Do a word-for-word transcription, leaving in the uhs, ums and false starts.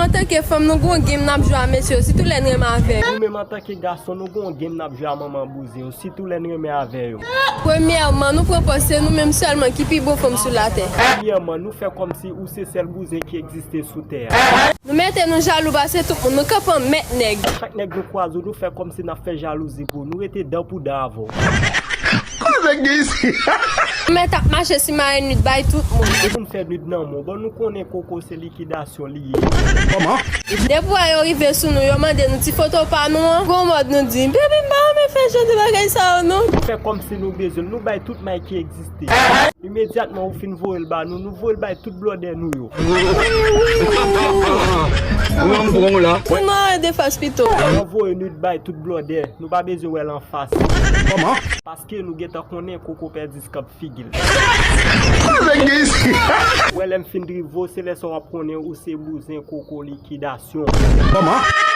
Antanke fanm, nou gon game n ap jwe a mesye yo, sitou lè n renmen avè yo. Nou menm antanke gason, nou gon game n ap jwe a manman bouzen yo, sitou lè n renmen avè yo. Premyèman, nou pran pòz se nou menm sèlman ki pi bon fanm sou latè. Premyèman, nou fè kòmsi ou se sèl bouzen ki egziste sou tè a. Nou mete nou jalou pase tout moun, nou kanpe an mèt nèg. Chak nèg nou kwaze, nou fè kòmsi n ap fè jalouzi pou ou, nou rete dan pou dan avè w. Kote nèg gen isi? Ou mèt ap mache simaye nwit bay tout moun. Pou n fè nwit nan men w, bon, nou konnen koko se likidasyon li ye. Kòman? Depi w wè yo rive sou nou, yo mande nou ti foto pa nou an. Gon mòd nou di, "Baby, m pa renmen fè jan de bagay sa yo non." Fè kòmsi nou bezwen l, nou bay tout may ki egziste. Imedyatman ou fin voye l ba nou, nou voye l bay tout blòdè nou yo. Ou an pran w la. Pou nou an defas pito. Nou voye nwit bay tout blòdè, nou pa bezwen wè l anfas. Kòman? Paske nou gentan konnen koko pèdi skap figi l. Kote nèg gen isi? Wè lè m fin drive w, se lè sa w ap konnen ou se bouzen koko likidasyon. Kòman?